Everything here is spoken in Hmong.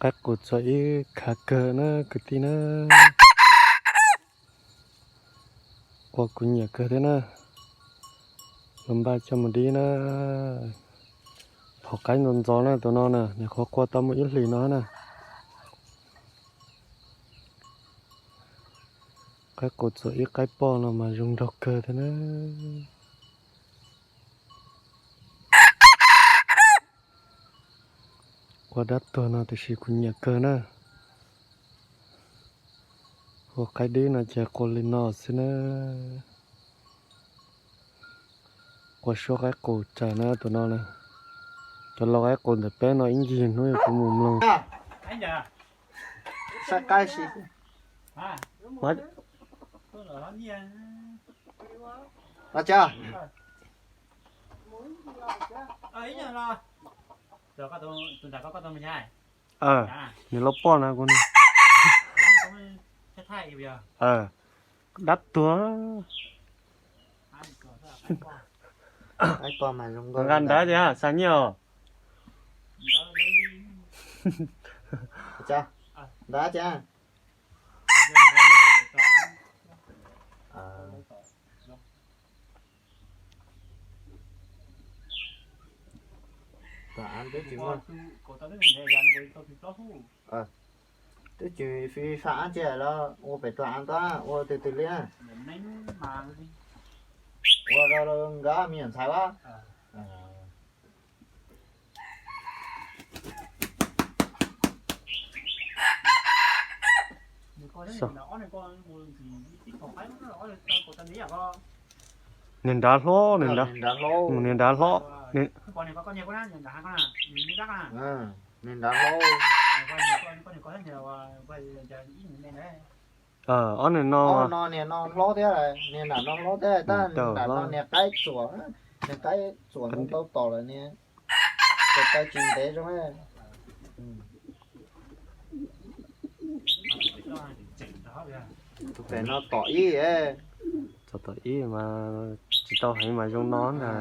Qaib qus txuas ib khav kawg na kwv tij na. Qua kuv nyiam kawg thiab na. Los npaj coj mus dib na. Phom qaib ntxov ntxov na tus no na, nyuam qhuav qua tau muaj ib hlis no na. Qaib qus txuas ib qaib poj no mas zoo nraug kawg thiab na. Qua dab tuag no tiam sis kuv nyiam kawg na. Qua qaib dib no ces qua li no xwb na. Qua suab qaib qus tsawg na tus no na. Cov lau qaib qus ntawm peb no ib ncig hnub kuv mus mloog. Saib qaib si. Los cas? Nws los poj na kuv. Dab tuag. Nqa nrad tias xav nyiaj os. Nrad tias. Tau av twb tsis muaj. Twb tsis fi fa ab tsi los ua pem tau av ntag, ua twg twg li. Ua rau nkawd me nyuam ntxhais a. Niag nrad hlob, niag nrad hlob. Niag nrad hlob. Ob niag no, no niag no hlob thiab, niag nram no hlob thiab, tab nram no niag qaib txuas, niag qaib txuas no tau tom lawm niag, tus taw tsis ntev zoo. Tus pem no tom ib. Tom ib mas tsis tau heev mas zoo no na.